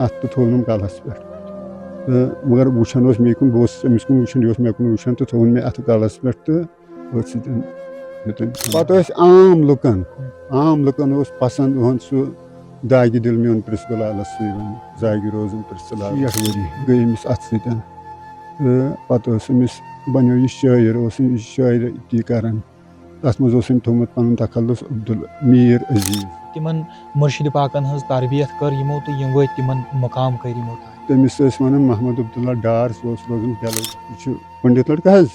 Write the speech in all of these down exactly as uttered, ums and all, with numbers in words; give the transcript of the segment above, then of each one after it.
اَتھٕ تہٕ تھوٚونَم کَلَس پٮ۪ٹھ۔ تہٕ مگر وٕچھان اوس مے کُن، بہٕ اوسُس أمِس کُن وٕچھان، یہِ اوس مےٚ کُن وٕچھان تہٕ تھوٚوُن مےٚ اَتھٕ کَلَس پٮ۪ٹھ تہٕ أتھۍ سۭتۍ دیُتُن۔ پَتہٕ ٲسۍ عام لُکَن، عام لُکَن اوس پَسنٛد یِہُنٛد سُہ داغِ دِل میون پرنسپل آلَس سۭتۍ وَنہِ، زاگہِ روزُن پرنسپل آلَس۔ شیٹھ ؤری گٔے أمِس اَتھ سۭتۍ۔ تہٕ پَتہٕ اوس أمِس، بَنیو یہِ شٲعر، اوس یہِ شٲعری کَران۔ تَتھ منٛز اوس أمۍ تھوٚومُت پَنُن تخلص عبدال میر عزیز۔ تِمن مُرشِد پاکن ہٕنٛز تربیت کٔر یِمو تہٕ یِم وٲتۍ تِمن مُقام کٔرۍ یِمو تام۔ تٔمِس ٲسۍ وَنان محمد عبداللہ ڈار، سُہ اوس روزان بیلو، یہِ چھُ پنڈت لڑکہٕ حظ۔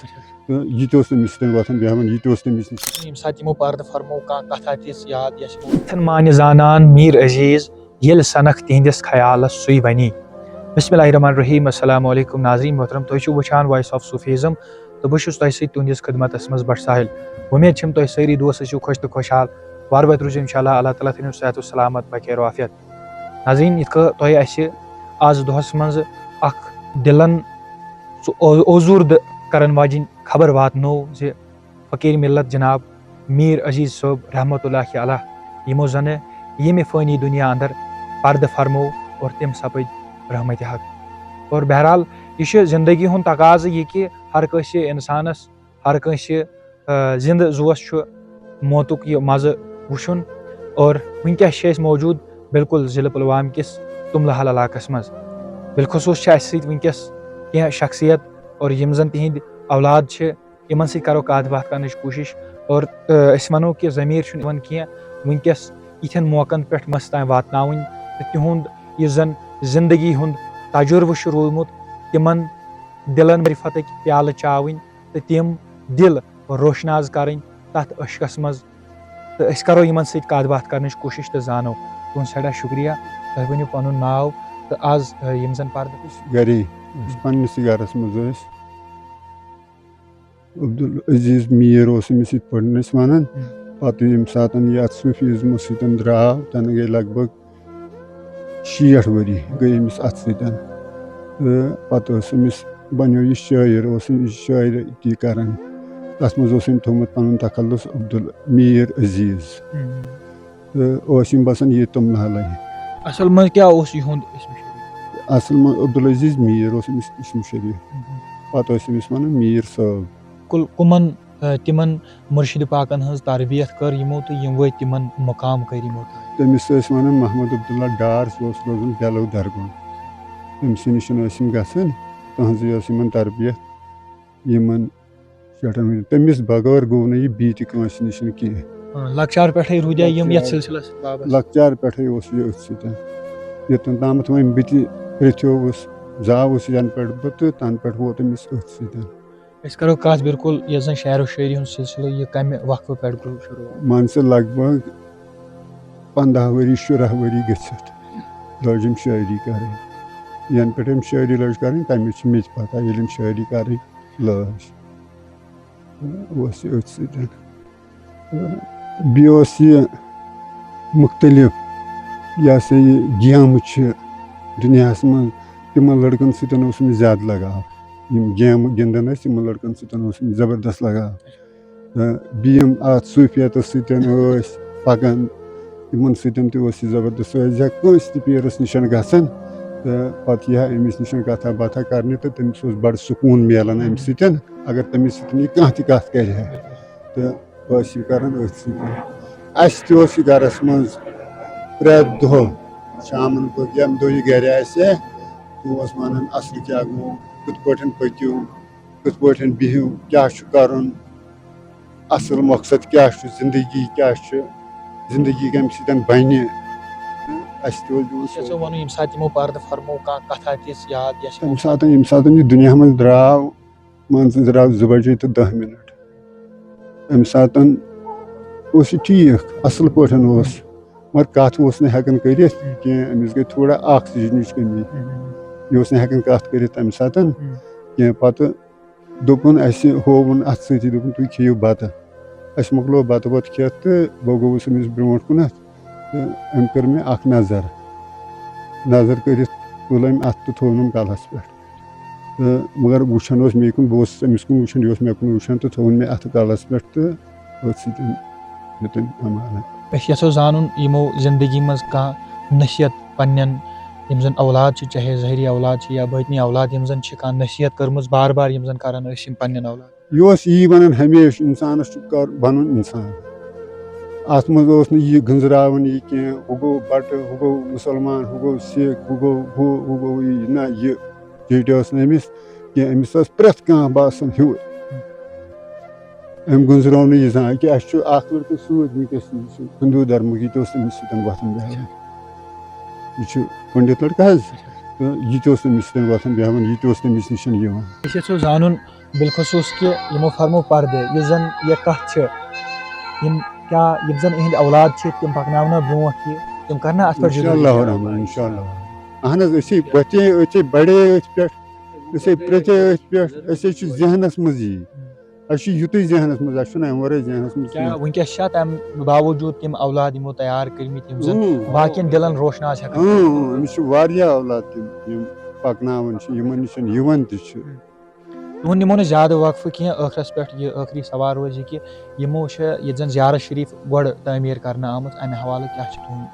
تہٕ یہِ تہِ اوس تٔمِس سۭتۍ وۄتھان بیٚہوان، یہِ تہِ اوس تٔمِس نِش۔ ییٚمہِ ساتہٕ یِمو پردٕ فرموو کانٛہہ کتھا تِژھ یاد یۄس یِمو یِتھن معنی زانان میر عزیز، ییٚلہِ سنکھ تِہنٛدِس خیالس سُے ونی۔ بسم اللہ الرحمن الرحیم، السلام علیکم ناظرین محترم، تُہۍ چھِو وٕچھان Voice of Sufism۔ تہٕ بہٕ چھُس تۄہہِ سۭتۍ تُہنٛدِس خدمتس منٛز بٹ ساحل۔ وۄمید چھم تۄہہِ سٲری دوست ٲسِو خۄش تہٕ خۄشحال۔ وارٕ وارٕ روٗزِو انشاءاللہ، اللہ تعالیٰ تھٲینو صحت و سلامت بخیر و عافیت۔ ناظرین، یِتھ کٔنۍ تۄہہِ اسہِ آز دۄہس منٛز اکھ دِلن سُہ او-، اوزوٗردٕ کرن واجِنۍ خبر واتنٲو زِ فقیٖر مِلت جناب میٖر عزیز صٲب رحمتہ اللہ علیہ، یِمو زنہٕ ییٚمہِ فٲنی دُنیا اندر پردٕ فرموو اور تِم سپٕدۍ رحمتِ حق۔ اور بہرحال، یہِ چھِ زندگی ہُنٛد تقاضہٕ یہِ کہِ ہر کٲنٛسہِ اِنسانس، ہر کٲنٛسہِ، آ، زِندٕ زُوَس چھُ موتُک یہِ مَزٕ وٕچھُن۔ اور وٕنکیٚس چھِ أسۍ موجوٗد بالکل ضلع پُلوام کِس تُملہٕ حل علاقَس منٛز۔ بالخصوٗص چھِ اَسہِ سۭتۍ وٕنکیٚس کینٛہہ شخصیت اور یِم زَن تِہِنٛدۍ اولاد چھِ، یِمَن سۭتۍ کَرو کَتھ باتھ کَرنٕچ کوٗشِش۔ اور، آ، أسۍ وَنو کہِ ضمیٖر چھُنہٕ یِوان کینٛہہ وٕنکیٚس یِتھٮ۪ن موقعن پٮ۪ٹھ مَس تام واتناوٕنۍ تہٕ تِہُنٛد یُس زَن زِندگی ہُنٛد تجربہٕ چھُ روٗدمُت، تِمَن دِلَن معرفتٕکۍ پیالہٕ چاوٕنۍ تہٕ تِم دِل روشناز کَرٕنۍ تَتھ عشقَس منٛز۔ تہٕ أسۍ کَرو یِمَن سۭتۍ کَتھ باتھ کَرنٕچ کوٗشِش تہٕ زانو۔ تُہُنٛد سٮ۪ٹھاہ شُکریہ۔ تۄہہِ ؤنِو پَنُن ناو تہٕ آز، آ، یِم زَن پَردٕ۔ گَرے، أسۍ پنٛنِسٕے گَرَس منٛز ٲسۍ۔ عبدالعزیز میٖر اوس أمِس یِتھ پٲٹھۍ أسۍ وَنان۔ ہُم۔ پَتہٕ ییٚمہِ ساتہٕ یہِ اَتھ صوٗفیٖزمَس سۭتۍ درٛاو، تَنہٕ گٔے لگ بگ شیٹھ ؤری گٔے أمِس اَتھ سۭتۍ۔ تہٕ پَتہٕ اوس أمِس، بَنیو یہِ شٲعر، اوس أمِس شٲعری کَران۔ تَتھ منٛز اوس أمۍ تھوٚومُت پَنُن تخلص عبدالمیر عزیز۔ ہُم۔ تہٕ اوس یِم بَسان ییٚتہِ تُملہٕ حلٕے۔ اَصٕل منٛز کیٛاہ اوس یِہُنٛد اسمِ شریٖف؟ اَصٕل منٛز عبدالعزیز میٖر اوس أمِس اسمِ شریٖف۔ ہُم۔ پَتہٕ ٲسۍ أمِس وَنان میٖر صٲب۔ کُل-، کُمَن، آ، تِمَن مُرشِد پاکَن ہٕنٛز تربیت کٔر یِمو تہٕ یِم وٲتۍ تِمَن مُقام کٔرۍ یِمو تام؟ تٔمِس ٲسۍ وَنان محمد عبداللہ ڈار، سُہ اوس روزان بیلو درگُن۔ تٔمۍ سٕے نِش ٲسۍ یِم گژھان، تٕہٕنٛزٕے ٲس یِمَن تربیت۔ یِمَن شیٹھَن ؤرِین۔ تٔمِس بغٲر گوٚو نہٕ یہِ بیٚیہِ تہِ کٲنٛسہِ نِش کِہیٖنۍ۔ آ، لۄکچار پٮ۪ٹھَے روٗدیا یِم یَتھ لۄکچار سلسلس بابس؟ لۄکچار پٮ۪ٹھَے اوس یہِ أتھۍ سۭتۍ۔ یوٚتَن تامَتھ وۄنۍ بہٕ تہِ پرٛیٚتھیووُس، زاوُس یَنہٕ پٮ۪ٹھ بہٕ تہٕ تَنہٕ پٮ۪ٹھ ووت أمِس أتھۍ سۭتۍ۔ أسۍ کَرو کَتھ بالکل یَتھ زَن شعر و شٲعری ہُنٛد سلسلہٕ، یہِ کَمہِ وقفہٕ پٮ۪ٹھ گوٚو شروٗع؟ مان ژٕ لگ بگ پنٛداہ ؤری، شُراہ ؤری گٔژھِتھ لٲج أمۍ شٲعری کَرٕنۍ۔ یَنہٕ پٮ۪ٹھ أمۍ شٲعری لٲج کَرٕنۍ، تَمِچ چھِ مےٚ تہِ پَتہ، ییٚلہِ أمۍ شٲعری کَرٕنۍ لٲج۔ اوس یہِ أتھۍ سۭتۍ۔ بیٚیہِ اوس یہِ مُختٔلِف، یہِ ہسا یہِ گیمہٕ چھِ دُنیاہَس منٛز، تِمَن لٔڑکَن سۭتۍ اوس أمِس زیادٕ لگاو۔ یِم گیمہٕ گِنٛدان ٲسۍ، تِمَن لٔڑکَن سۭتۍ اوس أمِس زبردست لگاو۔ تہٕ بیٚیہِ یِم اَتھ صوٗفیتَس سۭتۍ ٲسۍ پَکان، تِمَن سۭتۍ تہِ اوس یہِ زبردست۔ سُہ ٲسۍ ہا کٲنٛسہِ تہِ پیٖرَس نِش گژھان تہٕ پَتہٕ یی ہا أمِس نِش کَتھا باتھا کَرنہِ تہٕ تٔمِس اوس بَڑٕ سکوٗن میلان اَمہِ سۭتۍ، اگر تٔمِس سۭتۍ یہِ کانٛہہ تہِ کَتھ کَرِ ہا۔ تہٕ ٲسۍ یہِ کَران أتھۍ سۭتۍ۔ اَسہِ تہِ اوس یہِ گَرَس منٛز پرٛٮ۪تھ دۄہ شامَن پَتہٕ ییٚمہِ دۄہ یہِ گَرِ آسہِ ہا، تِم اوس وَنان، اَصٕل کیٛاہ گوٚو، کِتھ پٲٹھۍ پٔکِو، کِتھ پٲٹھۍ بِہِو، کیٛاہ چھُ کَرُن، اَصٕل مقصد کیٛاہ چھُ، زِندگی کیٛاہ چھُ، زِندگی کَمہِ سۭتۍ بَنہِ۔ اَسہِ تہِ اوس دِوان أسۍ یَژھو سورُے۔ وَنُن، ییٚمہِ ساتہٕ تِمو پَردٕ فرموو کانٛہہ کَتھا تِژھ یاد، یۄس تَمہِ ساتہٕ، ییٚمہِ ساتہٕ یہِ دُنیا منٛز درٛاو، مان ژٕ، درٛاو زٕ بجے تہٕ دَہ مِنَٹ۔ اَمہِ ساتہٕ اوس یہِ ٹھیٖک، اَصٕل پٲٹھۍ اوس، مگر کَتھ اوس نہٕ ہٮ۪کان کٔرِتھ کینٛہہ، أمِس گٔے تھوڑا آکسیجنٕچ کٔمی۔ یہِ اوس نہٕ ہٮ۪کان کَتھ کٔرِتھ تَمہِ ساتہٕ کینٛہہ۔ پَتہٕ دوٚپُن اَسہِ، ہووُن اَتھٕ سۭتی، دوٚپُن، "تُہۍ کھیٚیِو بَتہٕ۔" اَسہِ مۄکلوو بَتہٕ وَتہٕ کھٮ۪تھ تہٕ بہٕ گوٚوُس أمِس برٛونٛٹھ کُنَتھ تہٕ أمۍ کٔر مےٚ اَکھ نظر۔ نظر کٔرِتھ تُل أمۍ اَتھٕ تہٕ تھوٚونَم کَلَس پٮ۪ٹھ۔ تہٕ مگر وٕچھان اوس مے کُن، بہٕ اوسُس أمِس کُن وٕچھان، یہِ اوس مےٚ کُن وٕچھان تہٕ تھوٚوُن مےٚ اَتھٕ کَلَس پٮ۪ٹھ تہٕ أتھۍ سۭتۍ دیُت أمۍ اَمانَت۔ أسۍ یَژھو زانُن، یِمو زِندگی منٛز کانٛہہ نصیحت پنٛنٮ۪ن یِم زَن اولاد چھِ، چاہے ظٲہری اولاد چھِ یا باطنی اولاد، یِم زَن چھِ کانٛہہ نصیحت کٔرمٕژ بار بار، یِم زَن کَرَن ٲسۍ یِم پنٛنٮ۪ن اولاد؟ یہِ اوس یی وَنان ہمیشہِ، اِنسانَس چھُ کَر بَنُن اِنسان۔ اَتھ منٛز اوس نہٕ یہِ گٔنٛزراوُن یہِ کینٛہہ، ہُہ گوٚو بَٹہٕ، ہُہ گوٚو مُسلمان، ہُہ گوٚو سِکھ، ہُہ گوٚو ہُہ، ہُہ گوٚو یہِ۔ نہ، یہِ چیٖٹے اوس نہٕ أمِس کینٛہہ۔ أمِس ٲس پرٛٮ۪تھ کانٛہہ باسان ہیوٗ۔ أمۍ گُنٛزرٲو نہٕ یہِ زانٛہہ کہِ اَسہِ چھُ اَکھ لٔڑکہٕ سۭتۍ وٕنکیٚس، یہِ چھُ ہِندوٗ دھرمُک، یہِ تہِ اوس تٔمِس سۭتۍ وۄتھان بیٚہوان۔ یہِ چھُ پٔنڈِت لٔڑکہٕ حظ، تہٕ یہِ تہِ اوس تٔمِس سۭتۍ وۄتھان بیٚہوان، یہِ تہِ اوس تٔمِس نِش یِوان۔ أسۍ یَژھو زانُن بالخصوٗص کہِ یِمو فرمو پردٕ، یُس زَن یہِ کَتھ چھِ، یِم کیٛاہ، یِم زَن یِہِنٛدۍ اولاد چھِ، تِم پَکناونہ برونٛٹھ یہِ، تِم کَرنہ اَتھ پٮ۪ٹھ اِنشاء اللہ الرحمن، اِنشاء اللہ۔ اہن حظ، أسۍ ہے پٔتھے، أسۍ ہے بڑے أتھۍ پٮ۪ٹھ، أسۍ ہے پرٛتے أتھۍ پٮ۪ٹھ، أسۍ ہے چھِ ذہنس منٛز یی۔ اَسہِ چھُ یُتُے ذہنس منٛز، اَسہِ چھُنہٕ اَمہِ ورٲے ذہنس منٛز کیٛاہ کِہیٖنۍ۔ وٕنکیٚس چھا تَمہِ باوجوٗد تِم اولاد یِمو تیار کٔرمٕتۍ، یِم زَن اۭں، اۭں، باقین دِلن روشناس ہٮ۪کان اۭں، اۭں، أمِس چھِ واریاہ اولاد تِم، یِم پَکناوان چھِ، یِمن نِش یِوان تہِ چھِ۔ تُہُنٛد نِمو نہٕ زیادٕ وقفہٕ کینٛہہ، ٲخرس پٮ۪ٹھ یہِ ٲخری سوال روزِ کہِ یِمو چھِ ییٚتہِ زَن زیارت شریٖف گۄڈٕ تعمیٖر کرنہٕ آمٕژ، اَمہِ حوالہٕ کیٛاہ چھِ تُہُنٛد؟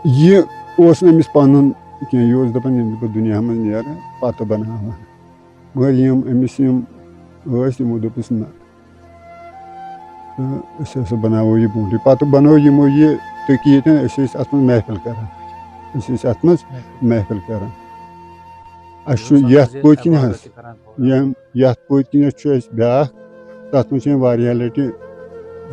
یہِ اوس نہٕ أمِس پَنُن کینٛہہ، یہِ اوس دَپان، ییٚلہِ بہٕ دُنیا منٛز نیرٕ، پَتہٕ بَناوَن۔ مگر یِم أمِس یِم ٲسۍ، تِمو دوٚپُس، نہ، تہٕ أسۍ ہسا بَناوو یہِ برونٛٹھٕے۔ پَتہٕ بَنوو یِمو یہِ، تُہۍ کہِ ییٚتٮ۪ن أسۍ ٲسۍ اَتھ منٛز محفِل کران، أسۍ ٲسۍ اَتھ منٛز محفِل کران۔ اَسہِ چھُ یَتھ پٔتۍ کِنۍ حظ، ییٚمہِ یَتھ پٔتۍ کِنٮ۪تھ چھُ اَسہِ بیٛاکھ، تَتھ منٛز چھِ أمۍ واریاہ لَٹہِ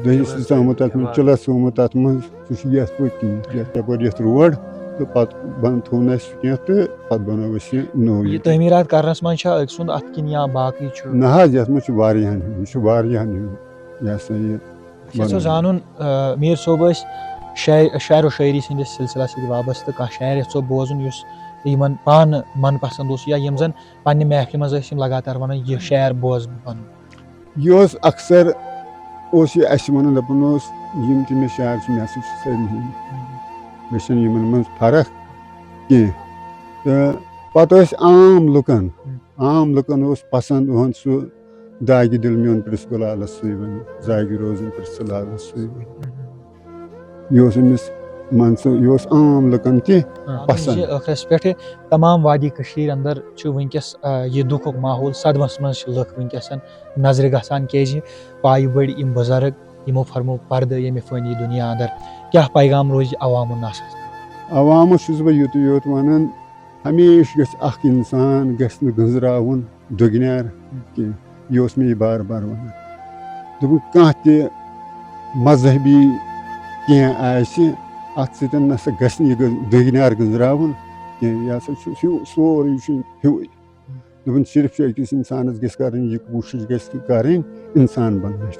دٔہِس تہِ ژامُت تَتھ منٛز، چِلَس ژامُت تَتھ منٛز، سُہ چھُ یَتھ پٔتۍ کِنۍ، یَتھ یَپٲرۍ یَتھ روڈ، تہٕ پَتہٕ بَن-، تھوٚو نہٕ اَسہِ سُہ کینٛہہ، تہٕ پَتہٕ بَنٲو اَسہِ یہِ نوٚو یہِ ییٚتہِ۔ تعمیٖرات کرنس منٛز چھا أکۍ سُنٛد اَتھٕ کِنۍ یا باقٕے چھُ؟ نہ حظ، یَتھ منٛز چھُ واریاہَن ہُنٛد، یہِ چھُ واریاہَن ہُنٛد، یہِ ہسا یہِ أسۍ یَژھو بَنٲومٕژ۔ زانُن، آ، میٖر صٲب ٲسۍ شاعر، شاعر و شٲعری سٕنٛدِس سلسلس سۭتۍ وابستہٕ، کانٛہہ شاعر یَژھو بوزُن یُس یِمن پانہٕ من پسنٛد اوس یا یِم زَن پننہِ محفلہِ منٛز ٲسۍ یِم لگاتار ونان، یہِ شعر بوز بہٕ پنُن۔ یہِ اوس اکثر، اوس یہِ اسہِ ونان، دپان اوس، یِم تہِ مےٚ شعر چھِ، مےٚ ہسا چھِ سٲری ہٕنٛدۍ۔ مےٚ چھنہٕ یِمن منٛز فرق کینٛہہ۔ تہٕ پتہٕ ٲسۍ عام لُکن، عام لُکن اوس پسند یِہُنٛد سُہ داغِ دِل میون پرٛژھ گُلالس سُے ونہِ، زاگہِ روزُن پرٛژھ ژٕ لالس سُے ونہِ۔ یہِ اوس أمِس، مان ژٕ، یہِ اوس عام لُکن تہِ آ، پسند۔ یہِ ٲخرس پٮ۪ٹھ تمام وادی کٔشیٖرِ اندر چھُ وٕنکیٚس، آ، یہِ دُکھُک ماحول، صدمس منٛز چھِ لُکھ وٕنکیٚس نظرِ گژھان، کیازِ پایہِ بٔڑۍ یِم بُزرگ، یِمو فرمو پردٕ ییٚمہِ فٲنی دُنیا اندر۔ کیٛاہ پیغام روزِ عوام الناسس؟ عوامس چھُس بہٕ یُتُے یوت ونان، ہمیشہِ گژھِ اکھ انسان گژھِ نہٕ گٔنزراوُن دٔگنیار کینٛہہ۔ یہِ اوس مےٚ یہِ بار بار ونان۔ دوٚپُن، کانٛہہ تہِ مذہبی کینٛہہ آسہِ، اتھ سۭتۍ نسا گژھِ نہٕ یہِ گٔ-، دٔگنیار گٔنزراوُن کینٛہہ۔ یہِ ہسا چھُ ہیوٗ، سورُے چھُ ہیوٗ۔ دوٚپُن، صرف چھُ أکِس اِنسانَس گژھِ کَرٕنۍ یہِ کوٗشِش گژھِ کَرٕنۍ اِنسان بَننٕچ۔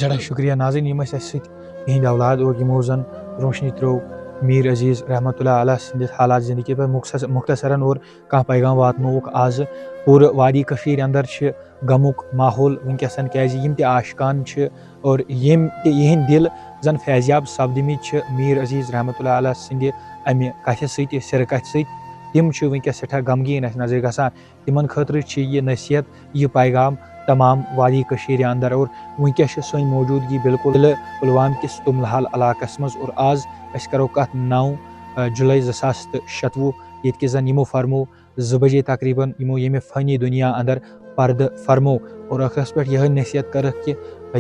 سٮ۪ٹھاہ شُکریہ ناظریٖن، یِم ٲسۍ اَسہِ سۭتۍ یِہِنٛدۍ اولاد اور یِمو زَن روشنی ترٛٲو میٖر عزیٖز رحمتہ اللہ علیہ سٕنٛدِس حالات زِندگی پٮ۪ٹھ مُختص-، مُختصرن اور کانٛہہ پیغام واتنووُکھ آزٕ پوٗرٕ وادی کٔشیٖرِ اندر چھِ غمُک ماحول وٕنکیٚسَن، کیٛازِ یِم تہِ عاشقان چھِ اور یِم تہِ یِہِنٛدۍ دِل زَن فیضیاب سپدٕمٕتۍ چھِ میٖر عزیٖز رحمتہ اللہ علیہ سٕنٛدِ اَمہِ کَتھِ سۭتۍ، سِرٕ کَتھِ سۭتۍ، تِم چھِ وٕنکیٚس سٮ۪ٹھاہ غمگیٖن اَسہِ نظرِ گژھان۔ تِمن خٲطرٕ چھِ یہِ نصیحت، یہِ پیغام تمام وادی کٔشیٖرِ اندر۔ اور وٕنکیٚس چھِ سٲنۍ موجودگی بالکل ضلع پلوام کِس تُملہال علاقس منٛز۔ اور آز أسۍ کرو کتھ نو، آ، جُلے زٕ ساس تہٕ شَتوُہ، ییٚتہِ کہِ زن یِمو فرمو زٕ بجے تقریباً یِمو ییٚمہِ فٲنی دُنیا اندر پردٕ فرمو۔ اور ٲخرس پٮ۪ٹھ یِہے نصیحت کٔرٕکھ کہِ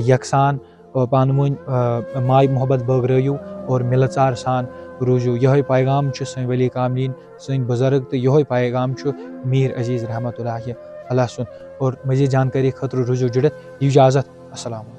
یکسان، آ، پانہٕ ؤنۍ، آ، ماے محبت بٲگرٲیِو اور مِلہٕ ژار سان روٗزِو۔ یِہوٚے پیغام چھُ سٲنۍ ولی کاملین، سٲنۍ بُزرگ، تہٕ یِہوٚے پیغام چھُ میٖر عزیٖز رحمتہ اللہ علیہ سُنٛد۔ اور مزید جانکٲری خٲطرٕ روٗزِو جُڑِتھ۔ دِیِو اجازت۔ السلام علیکم۔